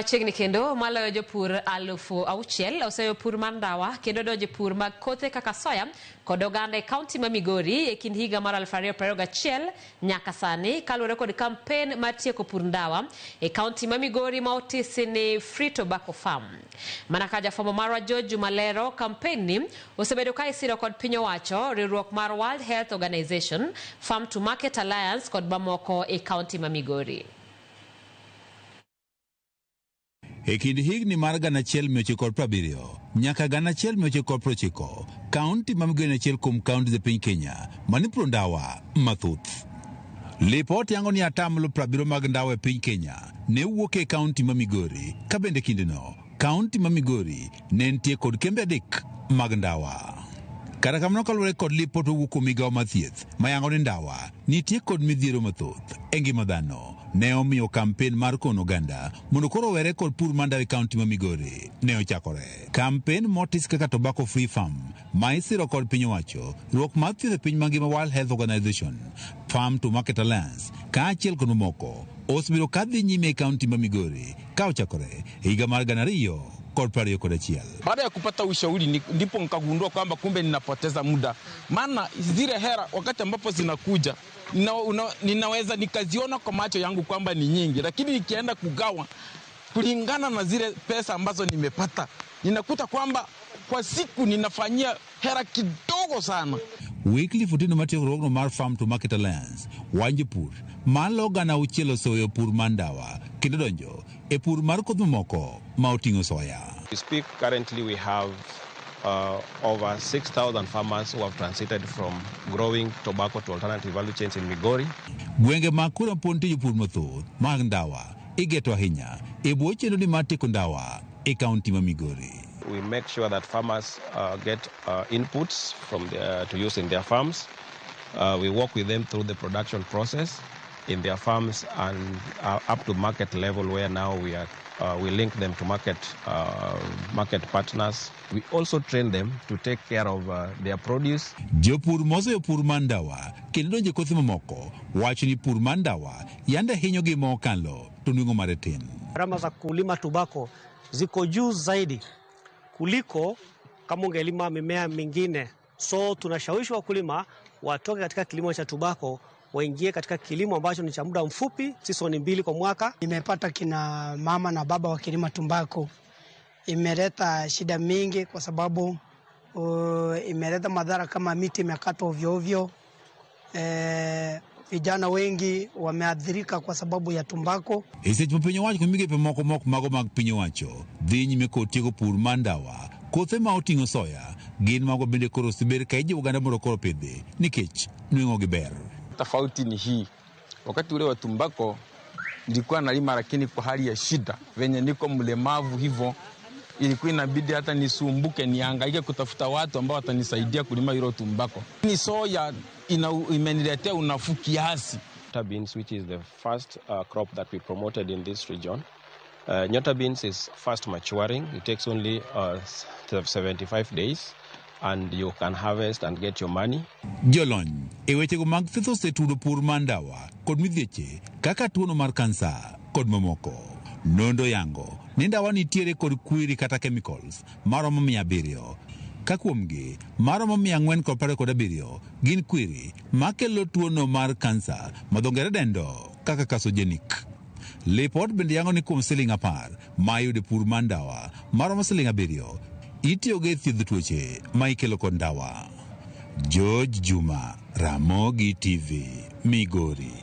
Machiegni kendo maloyo jopur 6,000 oseyo pur mar ndawa kendo donjo e pur mag kothe kaka soya kod oganda e kaunti ma Migori e kind higa mar 2021 nyaka sani kaluwore kod kampen mar tieko pur ndawa e kaunti ma Migori ma otisi ni Free Tobacco Farm. Mana ka jafwambo marwa George Juma lero, kampen ni osebedo ka isiro kod piny owacho, riwruok mar World Health Organization, Farm to Market Alliance kod mamoko e kaunti ma Migori. E kind higni mar 1970 nyaka 1990, kaunti ma Migori en achiel kuom kaunti e piny Kenya mane puro ndawa mathoth. Lipot yango ni atamlo 70 mag ndawa e piny Kenya ne wuok e kaunti ma Migori, ka bende kindeno kaunti ma Migori ne nitie kod kembe 3 mag ndawa. Kata kamano, kaluwore kod lipot mowuok kuom migawo mar thieth mayango ni ndawa nitie kod midhiero mathoth e ngima dhano, ne omiyo kampen mar kono oganda mondo koro owere kod pur mar ndawa e kaunti ma Migori ne ochakore. Kampen motis kaka Tobacco Free Farm ma isiro kod piny owacho, riwruok mar thieth e piny mangima World Health Organization, Farm to Market Alliance kaachiel kod mamoko osebedo ka dhi nyime e kaunti ma Migori ka ochakore e higa mar 2021. Baada ya kupata ushauri ndipo nikagundua kwamba kumbe ninapoteza muda, maana zile hera wakati ambapo zinakuja ninaweza nikaziona kwa macho yangu kwamba ni nyingi, lakini nikienda kugawa kulingana na zile pesa ambazo nimepata, ninakuta kwamba kwa siku ninafanyia hera kidogo sana. Wycliffe Otieno matiyo riwruogno mar Farm to Market Alliance wan jopur malo 6,000 oseweyo pur mar ndawa kendo donjo e pur mar kodhi mamoko ma oting'o soya. We speak currently we have over 6,000 farmers who have transited from growing tobacco to alternative value chains in Migori. Gwenge mag kura pod nitie jopur mathoth mag ndawa igeto ahinya e bwo chenro ni mar tieko ndawa e kaunti ma Migori. We make sure that farmers get inputs to use in their farms. We work with them through the production process in their farms and up to market level, where now we link them to market partners. We also train them to take care of their produce. Jopur moseyo pur mar ndawa kendo donjo e kothe mamoko wacho ni pur mar ndawa yande hinyogi mokalo to nweng'o mare tin. Gharama za kulima tubako ziko juu zaidi kuliko kama ungelima mimea mingine. So tunashawishi wakulima watoke katika kilimo cha tubako waingie katika kilimo ambacho ni cha muda mfupi, season 2 kwa mwaka. Nimepata kina mama na baba wakilima tumbako. Imeleta shida mingi kwa sababu imeleta madhara kama miti imekatwa ovyo ovyo. Vijana wengi wameathirika kwa sababu ya tumbako. E seche ma piny owacho kod migepe moko mok mago mag piny owacho dhi nyime kod tieko pur mar ndawa, kothe ma oting'o soya gin mago bende koro osebed ka ijiwo oganda mondo koro opidhi nikech nweng'o gi ber. Tofauti ni hii, wakati ule wa tumbako nilikuwa nalima lakini kwa hali ya shida, venye niko mlemavu hivyo ilikuwa inabidi hata nisumbuke nihangaike kutafuta watu ambao watanisaidia kulima hilo tumbako. Ni soya imeniletea unafuu kiasi. Nyota beans, which is the first crop that we promoted in this region. Nyota beans is fast maturing. It takes only 75 days and you can harvest and get your money. Jolony e wechego mag thieth osetudo pur mar ndawa kod midhieche kaka tuono mar kansa kod mamoko. Nonro yango ni ndawa nitiere kod kwiri kata chemicals maromo 700 ka kuomgi maromo 427 gin kwiri makelo tuono mar kansa ma dho ngere dendo kaka carcinogenic. Lipot bende yango ni kuom siling 10 ma iyudo e pur mar ndawa maromo siling 7 itiyogo e thiedho tuoche ma ikelo kod ndawa. George Juma, Ramogi TV, Migori.